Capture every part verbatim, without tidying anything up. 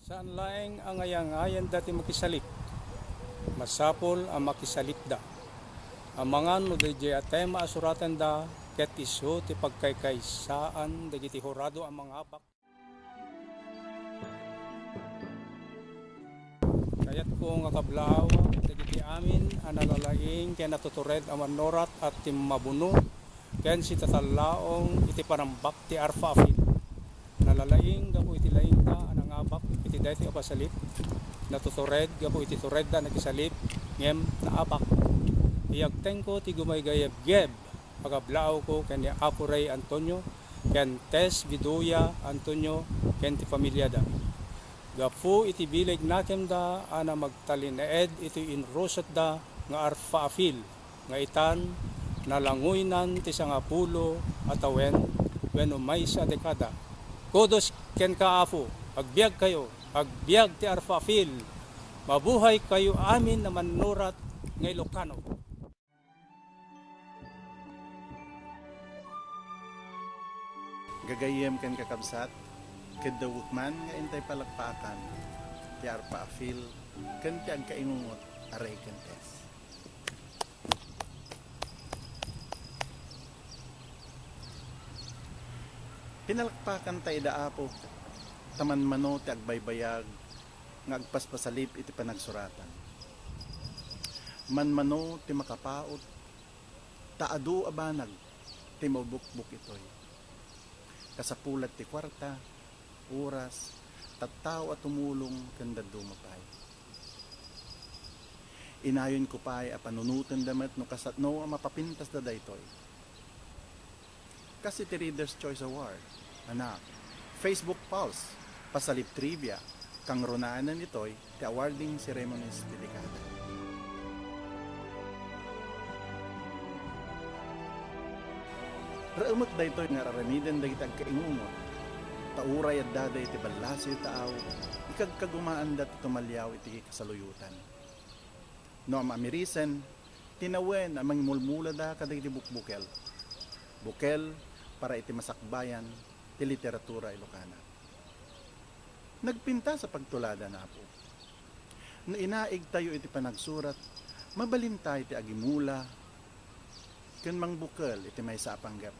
Saan laeng a ngayangayanda ti makisalip. Masapul a makisalipda. Amangan no daydiay a tema a suratenda ket isu ti pagkaykaysaan dagiti hurado a mangabak. Kayatko nga kablaaw dagiti amin a nalalaing ken natutured a mannurat a timmabuno ken sitatallaong iti panambak ti Arpa a Phil. Nalalaing gapu iti laingda a nangabak iti daytoy a pasalip, natutured gapu iti turedda a nakisalip ngem naabak. Iyagtengko ti gumaygayebgeb a kablaawko ken ni Apo Rey Antonio ken Tess Viduya Antonio ken ti familiada. Gapu iti bileg nakemda a namagtalinaed iti inrusotda nga Arpa a Phil nga itan nalangoynan ti sangapulo a tawen wenno maysa a dekada. Kudos kenka, Apo, agbiagkayo, agbiag ti Arpa a Phil. Mabuhay kayo amin a mannurat nga Ilocano. Gagayyem ken kakabsat, keddawek man nga intay palakpakan ti Arpa a Phil ken ti agkaingungot a Rey ken Tess. Pinalakpakan ta ida, Apo, ta manmano ti agbaybayag nga agpaspasalip iti panagsuratan. Manmano ti makapaut, ta adu a banag ti mabukbok itoy. Kasapulat ti kuarta, oras, tattao a tumulong ken dadduma pay. Inayonko pay a panunotenda met no kasano a mapapintasda daytoy. Kas iti Reader's Choice Award, anak, Facebook Pulse, Pasalip Trivia, kangrunaanen itoy ti awarding ceremonies ti dekada. Reemek daytoy nga ar-aramiden dagiti agkaingungot, ta uray addada iti ballasiw taaw, ikagkagumaanda ti tumaliaw iti kasaluyotan. No am-amirisen, tinawen a mangimulmulada kadagiti bukbukel. Bukel para iti masakbayan ti literatura Ilokana. Nagpintas a pagtuladan, Apo. No inaigtayo iti panagsurat, mabalintay ti agimula ken mangbukel iti maysa a panggep.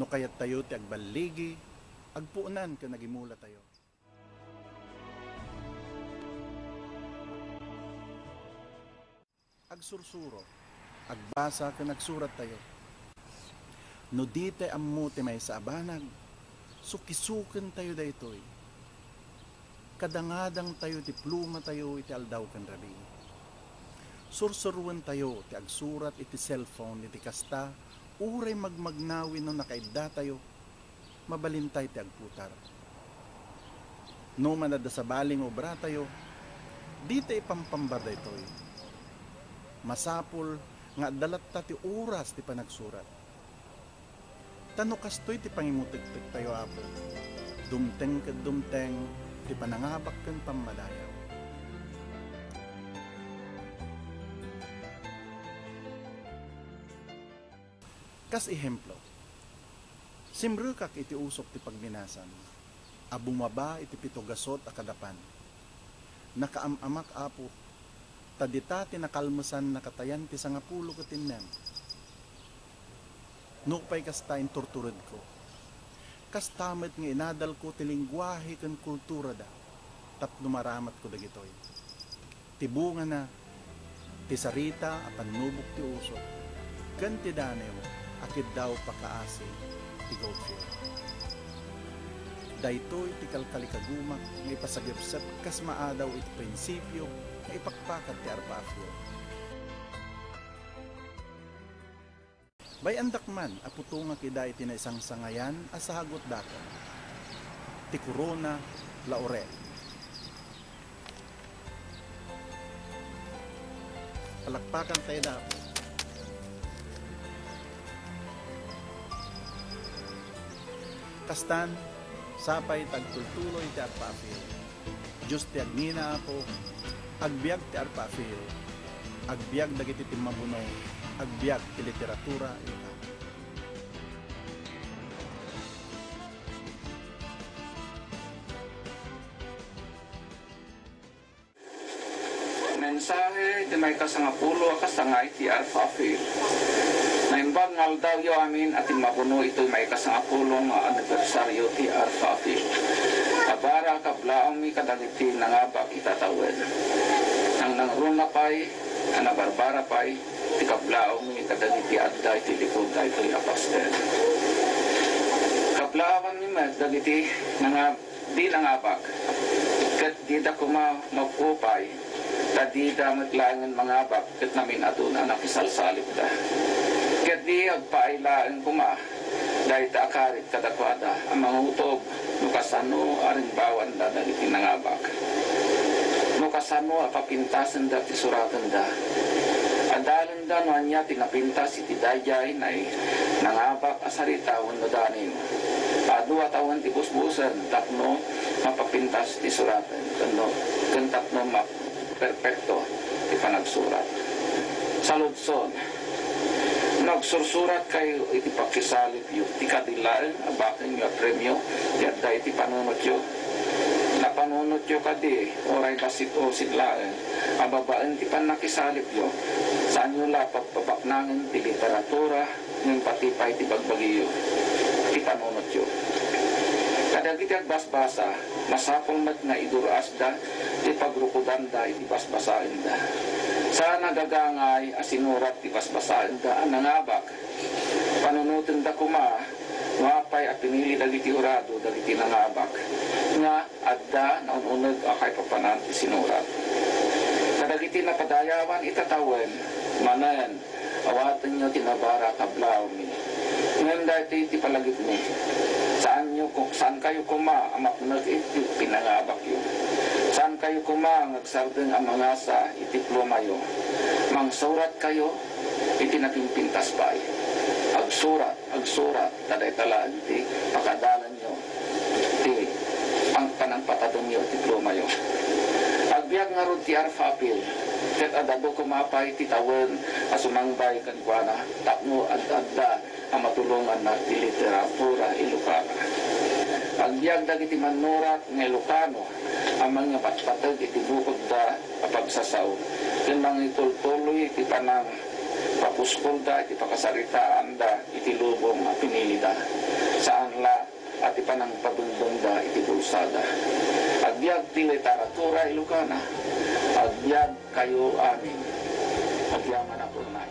No kayattayo ti agballigi, agpuonan ken agimulatayo. Agsursuro, agbasa ken agsurattayo. No ditay ammo ti maysa a banag, sukisukentayo daytoy. Kadangadangtayo ti plumatayo iti aldaw ken rabii. Sursuruentayo ti agsurat iti cellphone iti kasta, uray magmagna wenno nakaiddatayo, mabalintay ti agputar. No man adda sabali nga obratayo, dita ipampamba daytoy. Masapul nga adda latta ti oras ti panagsurat. Ta no kastoy ti pangimutektektayo, Apo, dumteng ket dumteng ti panangabak ken pammadayaw. Kas ehemplo, simrekak iti usok ti pagminasan a bumaba iti pito gasut a kadapan. Nakaam-amak, Apo, ta dita ti nakalmesan nakatayan ti sangapulo ket innem. Nupay kasta, inturturedko. Kasta met nga inadalko ti lengguahe ken kulturada tapno maramatko dagitoy. Ti bungana, ti sarita a pannubok ti usok, ken ti danew a kiddaw pakaasi ti Goldfield. Daytoy ti kalkalikagumak nga ipasagepsep kas maadaw iti prinsipio nga ipakpakat ti Arpa a Phil. Bay-andak man a putongak ida iti naisangsangayan a sagut daton, ti korona laurel. Palakpakan tayo da. Kastan, sapay ta agtultuloy ti Arpa a Phil. Dios ti agngina, Apo, agbiag ti Arpa a Phil, agbiag dagiti timmabuno, agbiag ti literatura Ilocana. Mensahe ti maikasangapulo a kasangay ti Alpha Field. Naimbag nga aldawyo amin a timmabuno itoy maikasangapulo nga anibersario ti Alpha Field. Abara, kablaawmi kadagiti nangabak ita tawen. Nangnangruna pay a nabarbara pay ti kablaawmi kadagiti adda iti likod daytoy a pastel. Kablaawanmi met dagiti nanga-, di nangabak, ket dida koma maupay, ta dida met laengen mangabak ket namin-adun a nakisalsalipda. Ket di agpaay laeng koma dayta a karit kadakuada a mangutob no kasano a rimbawanda dagiti nangabak, no kasano a papintasenda ti suratenda. Adalenda no ania ti napintas iti daydiay nay nangabak a sarita wenno daniw. Adu a tawen ti busbusen tapno mapapintas ti suraten, ken no, ken tapno maperpekto ti panagsurat. Saludson, no agsursuratkayo iti pakisalipyo, ti kadi laeng a bakenyo a premio ti adda iti panunotyo. Napanunotyo kadi, uray bassit-ussit laeng a babaen ti pannakisalipyo, saanyo la pagpabaknangen ti literatura, ngem pati pay ti bagbagiyo, ti panunotyo. Kadagiti agbasbasa, masapul met nga idur-asda ti pagrukudanda iti basbasaenda. Saan a gagangay a sinurat ti basbasaenda a nangabak. Panunotenda koma no apay a pinili dagiti hurado dagiti nangabak nga adda naun-uneg a kaipapanan ti sinurat. Kadagiti napadayawan ita tawen, manen, awatenyo ti nabara a kablawmi. Ngem daytoy ti palagipmi. Saanyo ko-, saankayo koma a mapnek iti pinangabakyo. Saankayo koma nga agsardeng a mangasa iti plumayo. Mangsuratkayo iti napimpintas pay. Agsurat, agsurat, ta dayta laeng ti pakadalanyo ti pang-, panangpatademyo iti plumayo. Agbiag ngarud ti Alpha Field, ket adda koma pay ti tawen a sumangbay kenkuana tapno ad-adda a matulonganna ti literatura Ilocana. Agbiag dagiti mannurat nga Ilocano a mangipatpateg iti bukodda a pagsasao ken mangitultuloy iti panangpapuskolda iti pakasaritaanda iti lubong a pinilida. Saan la a ti panangpabengdengda iti bulsada. Agbiag ti literatura Ilocana, agbiagkayo amin. Agyamanak unay.